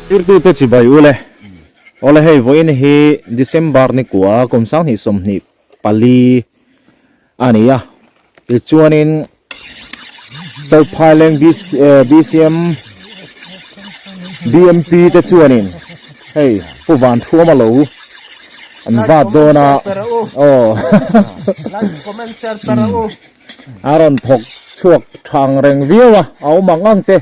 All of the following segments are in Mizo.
Tirtute chibai ule. Awle hei vawiin hi December ni kua kum sanghnih sawmhnih pali a ni a. Tichuanin Sophaileng BCM BMP te chuanin hei Pu Vanthuama lo an vat dawn a aw a rawn thawk chhuak thang reng viau a a awm ang ang te.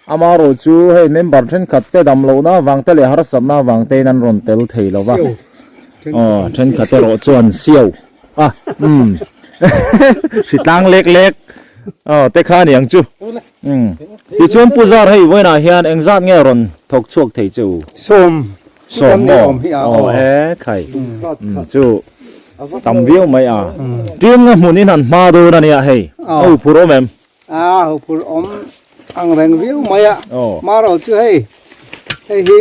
Amaherawh chu hei member thenkhat te dam lohna avang te leh harsatna avang tein an rawn tel thei lo va. Aw, thenkhat erawh chuan siau a, umm, hritlang lek lek aw te kha a ni ang chu. Umm, tichuan Pu Zar hei vawiinah hian engzat nge rawn thawk chhuak thei che u? Sawm. Sawm maw? Aw e khai. Umm, chu tam viau mai a. Tin nga hmun in han hma dawn a nia hei. A uphur awm em? A huphurh awm ang reng viau mai a, marawh chu hei hei hi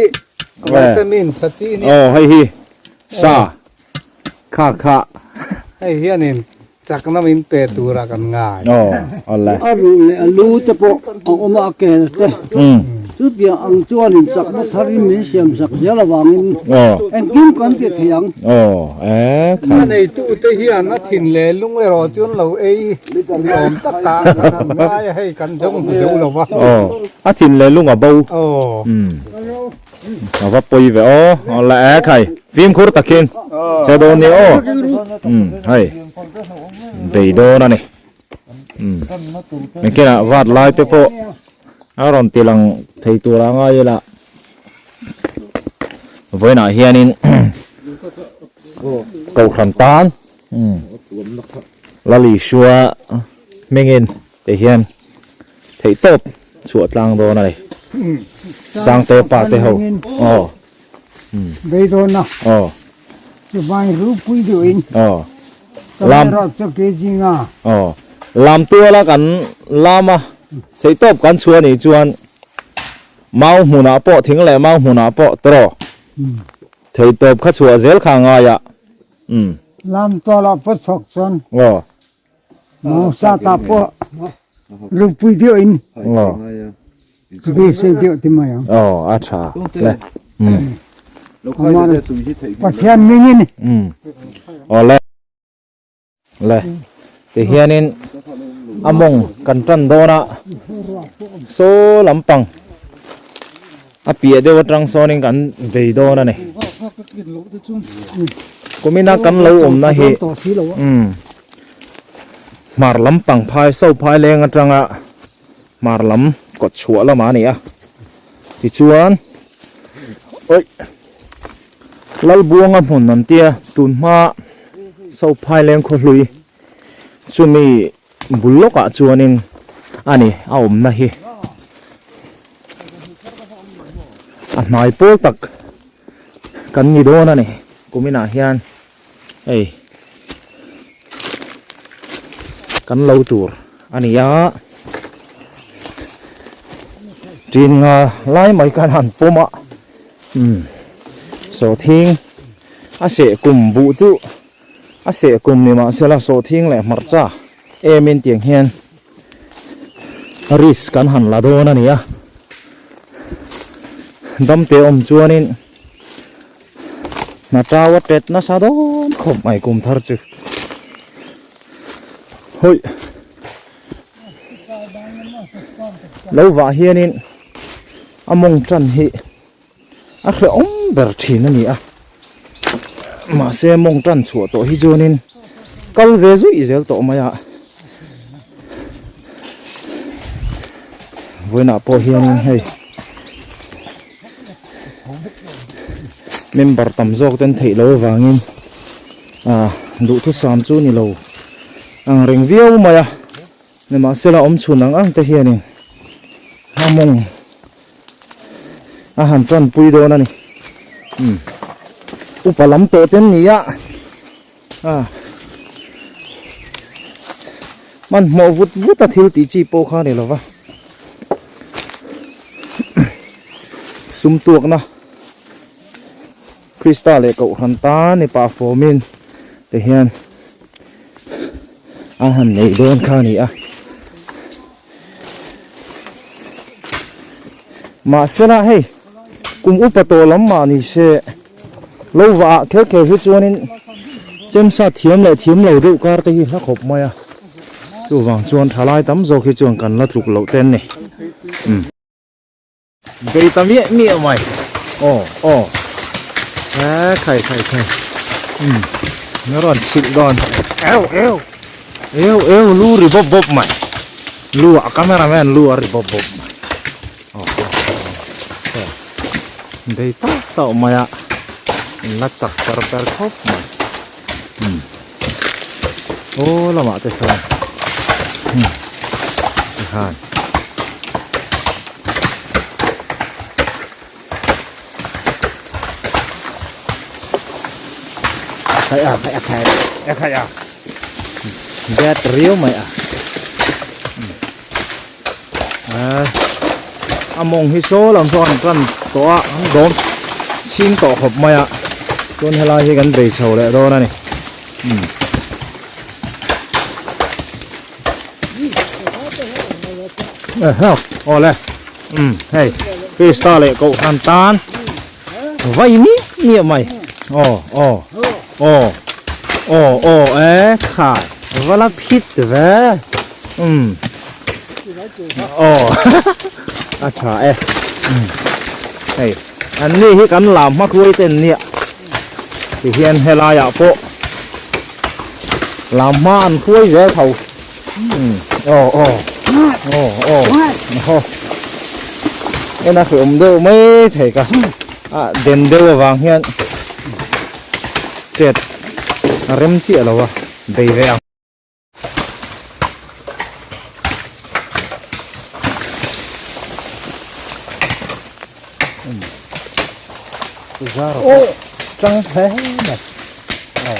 vitamin tha chi a ni. Aw hei hi sa kha kha. Hei hianin chakna min pe tura kan ngai. Aw awle. A ruh leh a lu te pawh a awm a a kel te. Chutiang ang chuanin chakna tharin min siamsak zel avangin engkim kan ti thei ang. A neitute hian a thin leh lung erawh chuan lo ei ni awm takah kan han ngai a, hei kan zawng hmu zo lo va. A thin leh lung a bo. A va pawi ve aw. Aw la e khai. Fimkhur takin che dawn ni aw. Hei bei dawn a ni. Engkinah vat lai te pawh a rawn ti lang thei tur a ngai ila vawiinah hianin kohhran tan Lalisua hmingin te hian theih tawp chhuah tlang dawn a ni Sangte pa te ho aw Beidawn a aw chuvang rupui duhin aw lam chu ke zinga aw lam tuala kan lama theihtawp kan chhuah anih chuan mau hmunah pawh thing leh mau hmunah pawh tawh theihtawp kha chhuah zel kha a ngai a um lam tuala pawh chhuak chuan aw mau sa ta pawh rupui deuhin aw Beisei deuh ti mai ang. Aw a tha le. Pathian mingin. Aw le. Le. Ti hianin a mawng kan tan dawn a. Saw lampang a piah deuh atang sawnin kan bei dawn a ni. Kumina kan lo awmna hi. Hmar lampang phai so phai leng atanga Hmar lam kawt chhuah lamah a ni a, tichuan awih Lalbuanga hmun an tia tunhma Sophai leng khaw hlui chumi bul lawkah chuanin a ni a awmna hi a hnai pawl tak kan ni dawn a ni kuminah hian hei kan lo tur a ni a tin nga lai mai khan han pawm a umm sawhthing a seh kum buh chu a seh kum ni mahsela sawhthing leh hmarcha em in tiang hian risk kan han la dawn a ni a damte awm chuanin. Hna tau a tet nasa dawn khawp mai kum thar chu. Hawih. Lo vah hianin a mawng tan hi a hrehawm ber thin a ni a. Mahse mawng tan chhuah tawh hi chuanin kal ve zuih zel tawh mai a. Vawiinah pawh hianin hei. Member tam zawk ten theih loh avangin ah duhthusam chu ni lo ang reng viau mai a nimahsela awm chhun ang ang te hianin a mawng a han tanpui dawn a ni umm upa lam tawh te an ni a ah hmanhmawh vut vut a thil tih chi pawh kha a ni lova. Sum tuakna Krista leh Kohhran tan ni pah fawmin ti hian a han nei dawn kha a ni a. Mahsela hei. Kum upa tawh lam mah ni se lo vah ah kher kher hi chuanin chemsa thiam leh thiam lo deuh kar te hi hla khawp mai a chuvang chuan thalai tam zawk hi chuan kan la tluk loh te an ni umm. Bei ta miah miah mai aw aw he khai khai khai umm a rawn chhilh dawn eu eu eu eu lu ri bawp bawp mai lu ah camera man lu a ri bawp bawp mai aw aw bei tauh tauh mai a in la chak per per khawp mai umm aw lamah te sawn umm tikhan khai a khai a khai a khai a bet riau mai a a mawng hi saw lam saw an tan tawh a an dawm chhing tawh khawp mai a chuan helai hi kan bei chho leh dawn a ni umm. Awle umm hei Krista leh Kohhran tan vai miah miah mai aw aw aw aw aw e khai va la phit ve umm aw a tha e umm hei an ni hi kan lam hma hruai te an nia tihian helaiah pawh lam hma an hruai zel tho umm aw aw aw aw aw en a hreawm deuh mai thei ka a den deuh avang hian chet a rem chiah lo a bei ve ang. Ô trăng thế này ồ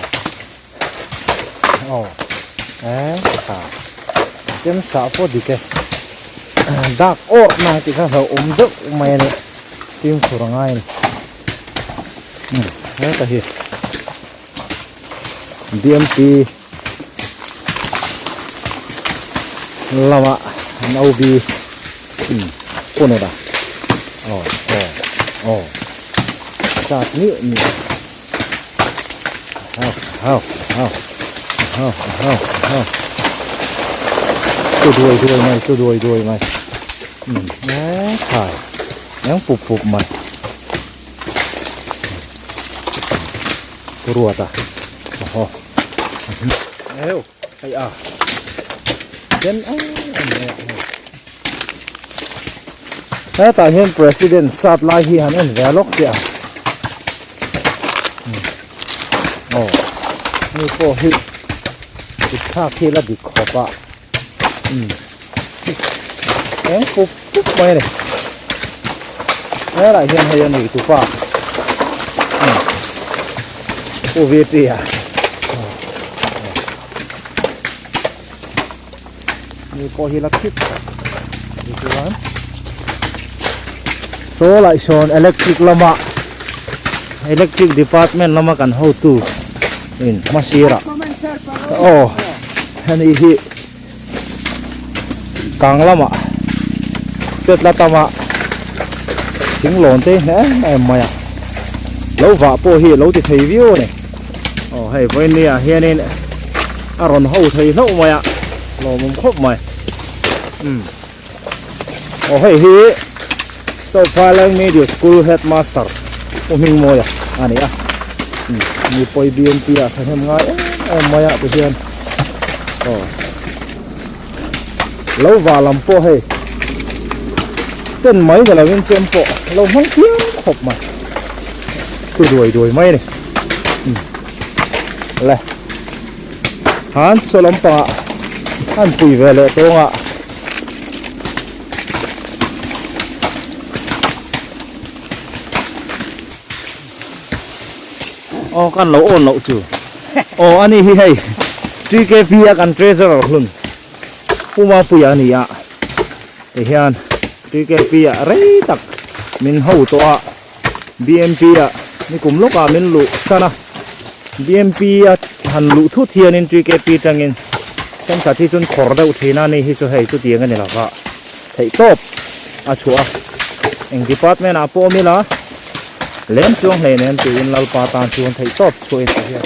ồ ế à chém sợ phô đi kì dak or nang ti kha hlo um deuh mai ani tim khur angai ani heta hi BMP lama an OB punura aw aw aw sat miah miah hau hau hau hau hau hau chu duai duai mai chu duai duai mai um khai eng pup pup mai. Ruat a aw eu hei a den em em mai a hei hetah hian president sat lai hi han en ve lawk teh a aw mi pawh hi kut thlak hi la dik khawp a umm eng pup pup mai a ni helaiah hian hei a nei tupa umm pu VT a mi pawh hi la khip tichuan saw lah sawn electric lama electric department lama kan hotu in hmasirah aw heni hi kang lamah chet la tama thing lawn te hi em em mai a lo vah pawh hi lo ti thei viau a ni aw hei vawiin ah hianin a rawn ho thei hlauh mai a lawmawm khawp mai umm aw hei hi Sophaileng Media School Headmaster Pu Hmingmawia a ni a umm mi pawi BMP ah thahnem ngai em em mai a tihian aw lo vah lam pawh hei ten mai ni lovin chem pawh lo hmang phian khawp mai chu duai duai mai a ni umm le han saw lampangah an pui ve leh tawngah. Aw kan lo awn loh chu aw ani hi hei TKP a kan treasurer hlun Puma Puia a ni a tihian TKP ah rei tak min ho tawh a BMP ah nikum lawkah min luh san a BMP a han luh thut hianin TKP tangin thenkhat hi chuan khawr deuh thin a ni hi chu hei chutiang a ni lova theihtawp a chhuah a eng department ah pawh awm ila. Lem chuang hleinem tiin Lalpa tan chuan theih tawp chhuahin ti hian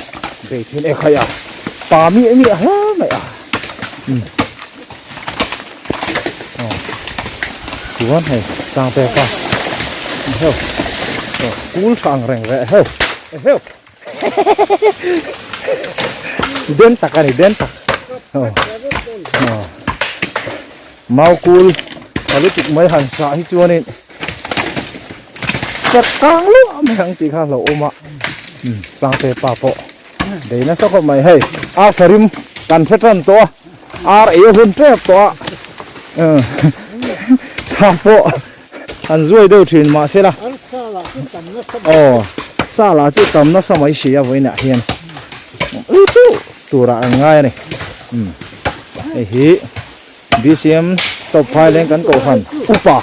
bei thin e khaih a, pa miah miah hle mai a. Umm aw chuan hei Sangte pa heuh aw kul tha ang reng reh heuh heuh den tak a ni den tak aw aw mau kul a lutuk mai han sah hi chuanin Chat kang luah mai ang tih kha a hlauhawm a, Sangte pa pawh bei nasa khawp mai hei ar sarim kan hre tan tawh a, ar ei a hun tep tawh a, thla pawh an zuai deuh thin mahsela aw sa lah chu tam nasa mai si a vawiinah hian ui chu turah an ngai a ni hei hi B_C_M chawpphai leng kan kohhran upa.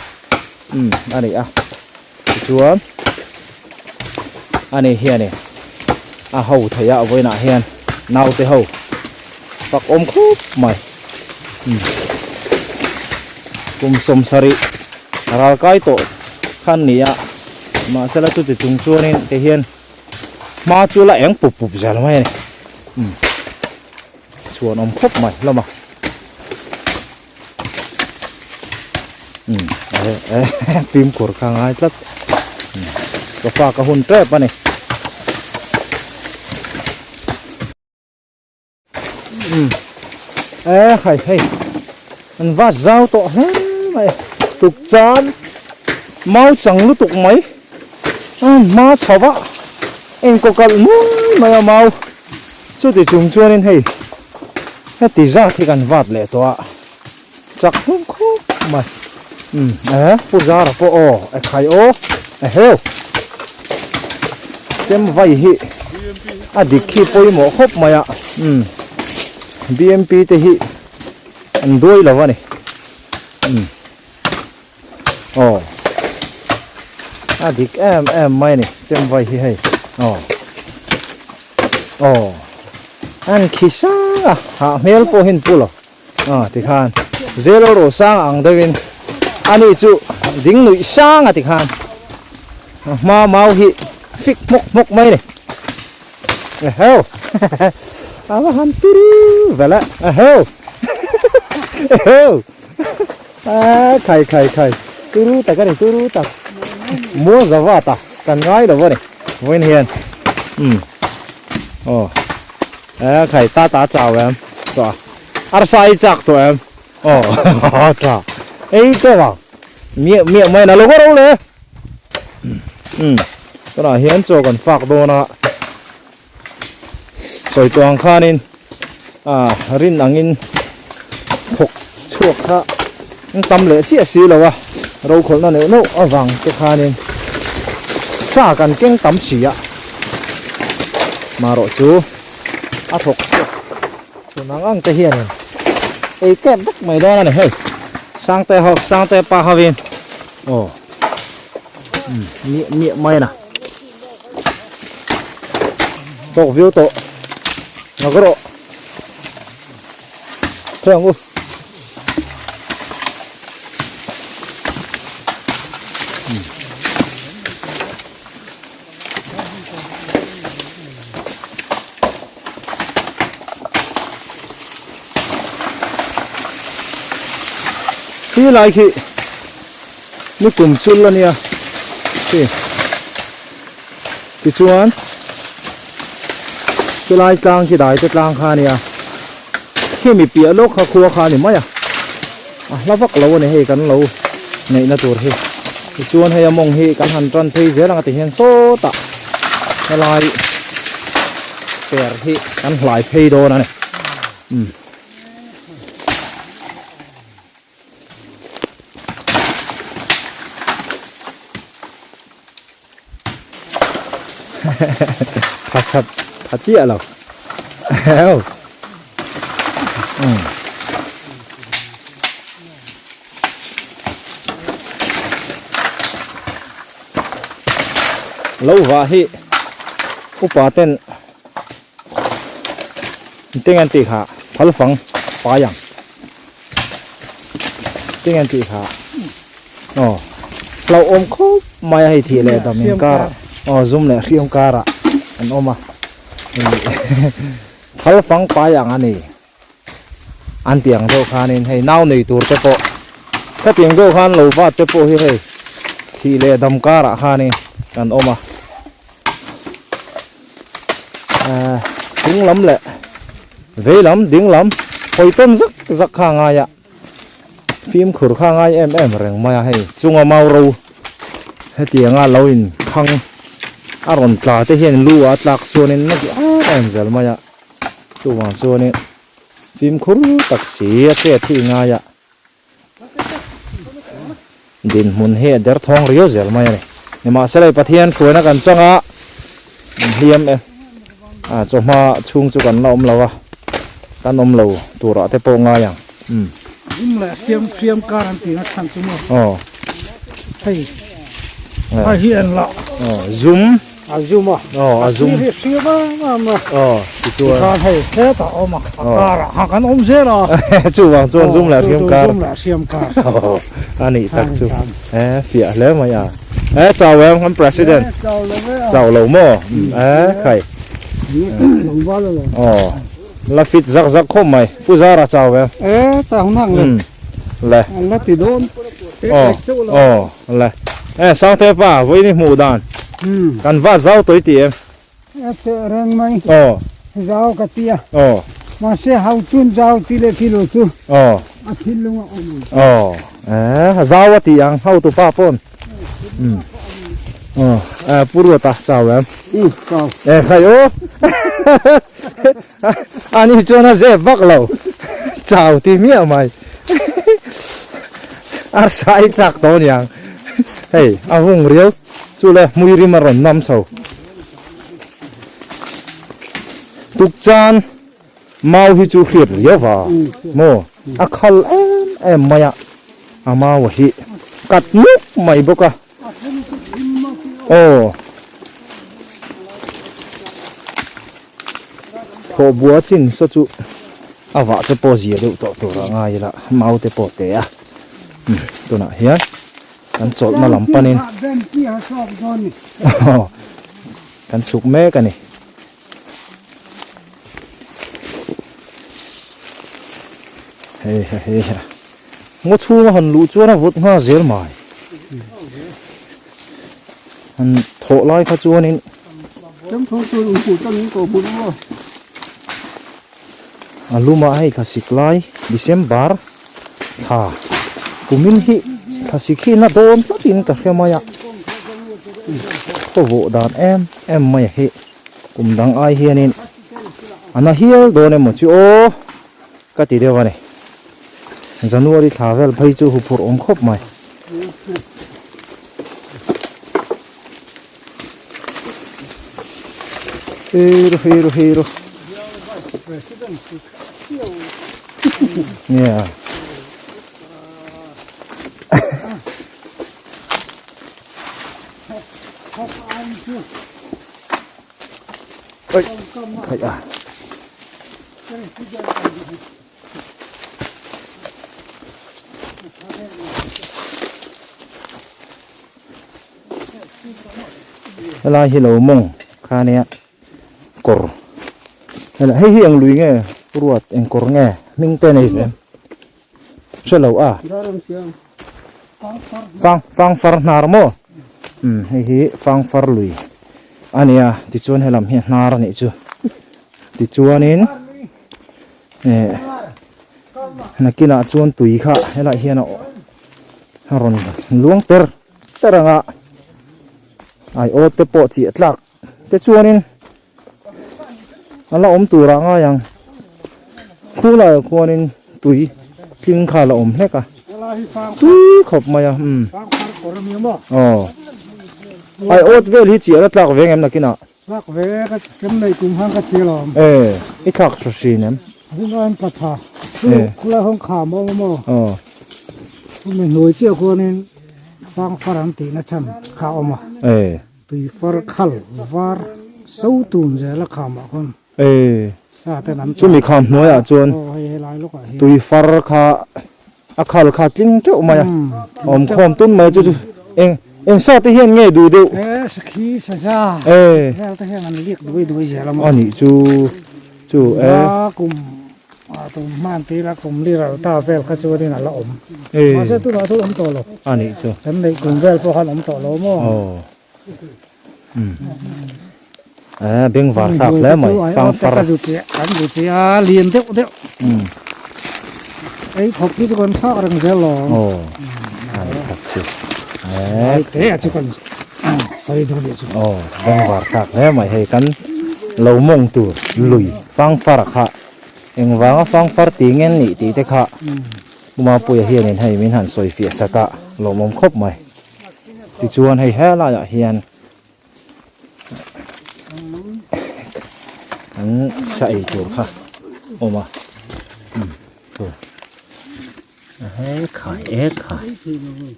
Umm a ni a tichuan ani hianin a ho thei a vawiinah hian naute ho fak awm khawp mai umm kum sawmsarih ral kai tawh kha an ni a mahsela chuti chung chuanin ti hian hma chu la eng pup pup zel mai a ni umm chhuan awm khawp mai hlawm a. Umm eh eh fimkhur kha ngai tlat sofa ka hun tep a ni. Umm eh hai hei an va zau tawh hle mai tuk chan mau chang lutuk mai a hma chho a engkaw kalh muai mai a mau chuti chung chuanin hei heti zat hi kan vat leh tawh a. Chak hlawm khawp mai. Umm eh Pu Zara pawh aw e khai aw e heu. Chem vai hi a dik hi pawimawh khawp mai a umm BMP te hi an duai lo a ni umm aw a dik em em mai a ni chem vai hi hei aw aw an khi sang a hah hmel pawh hi an pu lo. Aw tikhan zero ro sang ang deuhin ani chu ding nuih sang a tikhan a hma mau hi fik hmawk hmawk mai a ni eheu a va han turu vel a eheu eheu a khai khai khai turu tak a ni turu tak muang zava ta kan ngai lo a ni vawiin hian umm aw. E khai ta ta chau em chua arsa ei chak tawh em aw tha ei teuh ang miah miah mai na lo ro le um tunah hian chaw kan fak dawn a sawi tawh ang khanin a rin angin thawk chhuak kha an tam leh chiah si lo a rokhawlhna neuh neuh avang te khanin sa kan keng tam si a marawh chu a thawk chhuak chhun ang ang te hianin ei kep vek mai dawn a ni hei sangte ho sangte pa hovin aw miah miah mai a na tawk viau tawh ngak rawh thei ang u. Khi lai khi ni kum chul a nia khi tichuan chulai tlang khi dai te tlang kha a nia. Khi mi piah lawk kha khua kha a ni mai a, a hla vak lo a ni hei kan lo neihna tur hi. Tichuan hei a mawng hi kan han tan phei zel ang a ti hian sawtah helai per hi kan hlai phei dawn a ni. Umm. Pha chhat pha chiah lo heo lo va hi upa ten teng an tih kha phal fang pai ang Tinge an tih kha aw hlauhawm khawp mai a hei thih leh dam inkar ah. Aw zum leh hriam karah an awm a thal fang pai ang a ni an tih ang deuh khanin hei nau nei tur te pawh khatiang deuh khan lo vat te pawh hi hei thih leh dam karah khanin kan awm a ah chung lam leh vei lam ding lam hawi tawn zak zak kha a ngai a. Fimkhur kha ngai em em reng mai a hei chunga mau ro hetianga lo in khang a rawn tla te hian lu a tlak chuanin na ti em em zel mai a chuvang chuanin fimkhur tak si a chet hi i ngai a dinhmun hi a derthawng riau zel mai a ni nimahsela i Pathian hruaina kan chang a hliam em a chawhma chhung chu kan la awm lo a kan awm lo turah te pawh ngai ang. Um. Zum leh siam hriam kar an tih na chhan chu maw. Aw. Hei. Hei hi en lah. Aw zum. A zum a. Aw a zum. Hi hriam a a a. Aw ti chuan. Tikhan hei hetah a awm a. A karah ha kan awm zel a. Chu vang chuan zum leh hriam kar. Zum leh hriam kar. Aw a nih tak chu. E fiah hle mai a. E chau em kan president. Chau lo ve a. Chau lo maw. E khai. Aw. La fit zak zak khawp mai. Pu Zara chau em? E, chau nak le. Um, le. An la ti dawn. Aw, aw, le. E, Sangte pa, vawiin i hmuh dan. Um. Kan va zau tawih ti em? E, teh reng mai. Aw. Zau ka ti a. Aw. Mahse, hau chun zau ti leh ti lo chu. Aw. A thinlung a awm ang. Aw, e, zau a ti ang, hautu pa pawn. Um. Aw, e, Pu Ruata chau em? Um, chau. E, khai aw. Ani chuan a zep vak lo chau ti miah mai arsa i tlak tawh aniang hei a vung riau chu le hmui rim a rawn nam chho tukchan mau hi chu hriat riau va maw a khal em em mai a a mau hi kat nuk mai bawk a. Aw. Thawh bua chin saw chu a vah te pawh zia deuh tawh tur a ngai ila mau te pawh te a tunah hian kan chawlhna lam panin kan chhuk mek a ni. Hei ha hei ha ngaw chhunga han luh chuan a vawt nghal zel mai han thawh lai kha chuanin a lumah hei thlasik lai December thla kumin hi thlasik hi na dawn tlatin ka hre mai a khaw vawh dan em em mai a hi. Kum dang ai hianin a na hial dawn emaw chu aw ka ti deuh a ni. January thla vel phei chu huphurh awm khawp mai. Hero hero hero. Yeah. Oi, khai a. Helai hi lo mawng kha nia kawr helai hei hi eng lui nge ruat eng kawr nge hming te nei ve hre lo a fang fang far hnar maw umm hei hi fang far lui a nia tichuan helam hi a hnar a nih chu tichuanin eh nakinah chuan tui kha helaiah hian a a rawn luang ter ter ang a aiawt te pawh chiah tlak te chuanin. A la awm turah ngai ang khulaiah khuanin tui tling kha a la awm hlek a tui khawp mai a umm aw ai awt vel hi chiah la tlak ve ngem nakinah e i thlak tha hrin em aw e. Tui far khal var so tun zel a khamah khawn sa ten an Chumi kham hnuaiah chuan tui far kha a khal kha tling teuh mai a, awm khawm tun mai chu chu eng eng sa te hian nge duh deuh? E Sakhi saza vel te hian an liak duai duai zel a maw. A nih chu chu e. Kum tum hman tih ila kum li ral ta vel kha chuanin a la awm. Mahse tunah chuan awm tawh lo. A nih chu. Kan neih kum vel pawh khan awm tawh lo maw. Aw. Eh bengvar thlak hle mai fangfar. Kan zu chi a lian deuh deuh. Ei khawp hi chu kan thlak reng zel lo. Aw. An tak chu. Eh te a chu kan sawi dawn nih chu. Aw bengvar thlak hle mai hei kan lo mawng tur lui fangfar kha engvanga fangfar ti ngen nih tih te kha Umapuia hianin hei min han sawi fiah sak a lawmawm khawp mai. Tichuan hei helaiah hian an sa ei tur kha awm a chu he khai e khai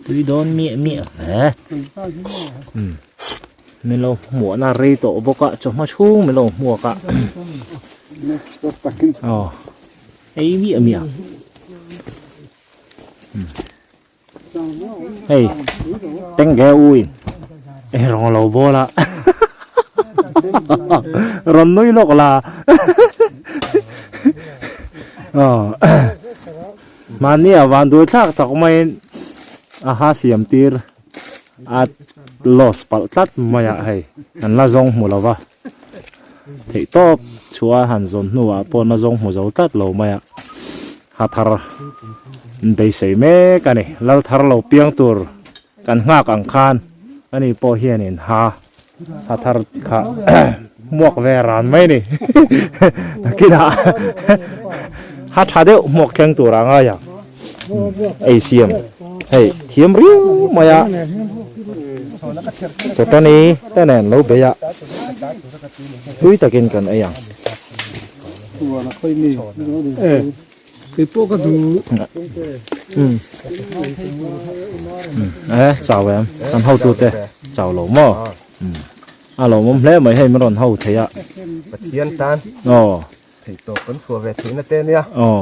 tui dawn miah miah hle min lo hmuahna rei tawh bawk a chawhma chhung min lo hmuak a aw ei miah miah. Hei tengge u in ei rawng lo bawl a rawn nui lawk la aw mahni a van duai thlak tak maiin a ha siam tir a loss palh tlat mai a hei an la zawng hmu lo va theih tawp chhuah a han zawn hnuah pawh na zawng hmu zo tlat lo mai a. Ha thar an beisei mek a ni. Lal thar lo piang tur kan nghak ang khan ani pawh hianin ha ha thar kha hmuak ve ran mai a ni. Nakinah ha tha deuh hmuak thleng tur a ngai ang. Ei siam hei thiam riau mai a chawtani te nen lo bei a tui takin kan ei ang. Keipawh ka duh. Eh chau em kan hotu te chau lo maw a lawmawm hle mai hei min rawn ho thei a Pathian tan aw theih tawp kan chhuah ve theihna te nia aw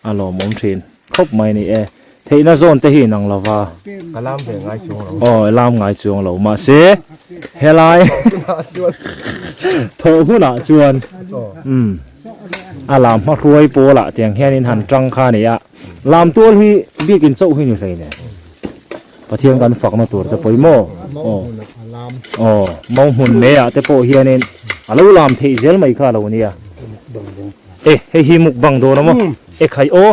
a lawmawm thin khawp mai ni e theihna zawn te hi inang lova ka lam ve ngai chuang lo aw lam ngai chuang lo mahse helai thawh hunah chuan um a lam hma hruai pawlah tiang hianin han tang kha a ni a lam tual hi biakin chauh hi ni hlei nen Pathian kan fakna tur te pawimawh aw aw mau hmun mai ah te pawh hianin a lo lam theih zel mai kha a lo nia e hei hi mukbang dawn a maw e khai aw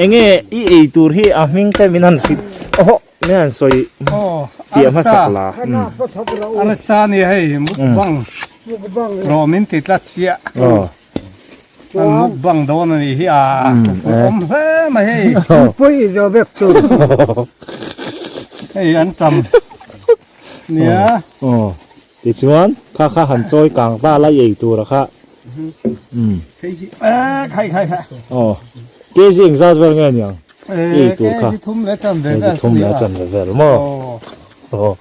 enge i ei tur hi a hming te min han hrilh awhawh min han sawi fiah hmasak la arsa ni hei mukbang rawh min ti tlat chiah aw An mukbang dawn a nih hi a awm hle mai hei. Pui i zo vek chu. Hei an tam nia. Aw tichuan kha kha han chawi kang ta la ei tur a kha. Khai khai khai. Aw kg engzat vel nge niang ei tur kha. Kg thum leh chan ve vel. Kg thum leh chan ve vel maw. Aw.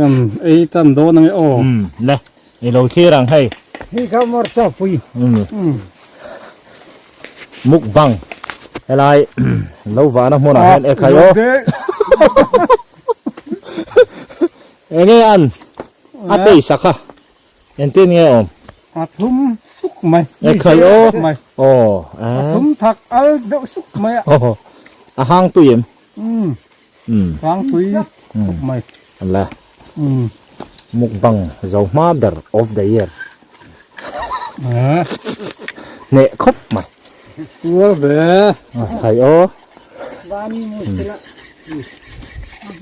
Um ei tan dawn ange aw. Um le i lo thlir ang hei. Hei kha hmarcha pui. Um mukbang helai lo vahna hmunah hian e khai aw. Enge an a taste a kha engtin nge awm. A thum suk mai. E khai aw. Aw a thum thak al deuh suk mai a. A hang tui em. Um Hang tui khawp mai. La. Mukbang zo hma ber of the year. Hneh khawp mai. Tuar ve. Thai aw.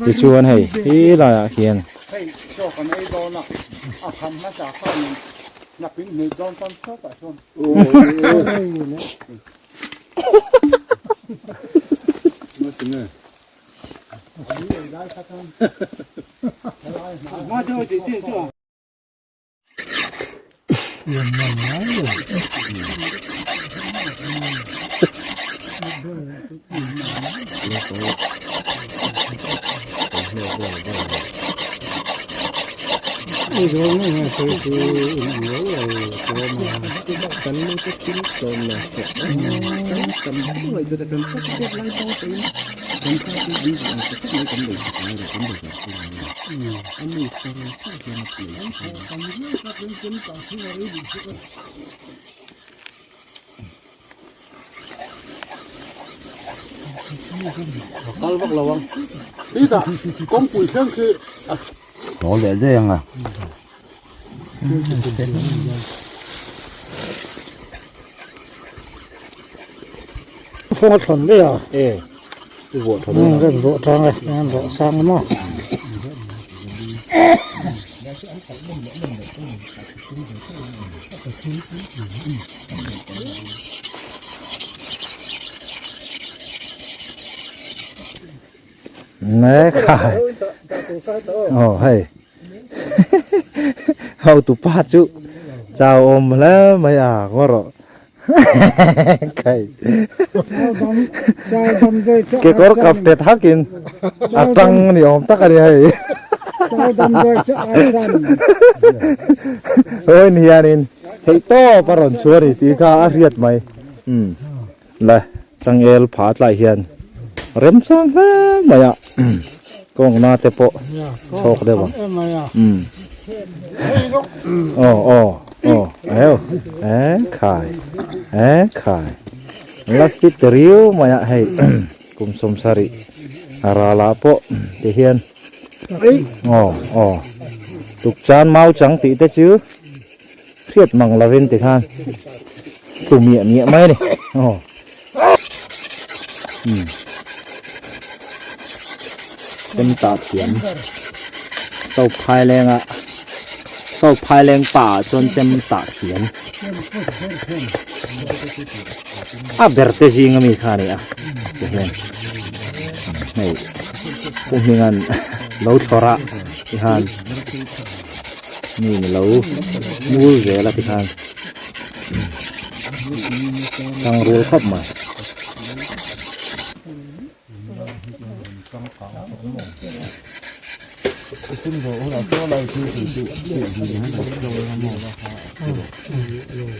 Tichuan hei hi laiah hian. Hei chaw kan ei dawn a, a kham hmasa khanin nakin hnih dawn tan sawtah chuan. Kal vak lo ang. Tita, kawngpui thleng khi a. Thaw leh daih ang a. Phong a thlawn daih a. E, i vuah tha dawn a. Zan vuah tang a, an rawh sang a maw. Nè khai. Ồ hei. Hau tu pa chu. Chào ôm hle mai à ngó rồi. Khai. Ke kor kap te thakin. A tang ni om tak ani hei. Ôi ni hianin thei tawp a rawn chhuah a ni tih kha a hriat mai. Umm le changel pha tlai hian remchang hle mai a kawngna te pawh chhawk deuh ang. Umm aw aw aw heu e khai e khai la fit riau mai a hei kum sawmsarih a ralah pawh ti hian. Aw aw tukchan mau chang tih te chu hriat mang lovin tikhan tlu miah miah mai a ni aw umm chem tah thiam so phai lenga so phai leng pa ah chuan chem tah thiam a ber te zing ami kha a ni a tihian hei pu hminga'n lo thlawr a tikhan mi ni lo mul zel a tikhan tang rul khawp mai.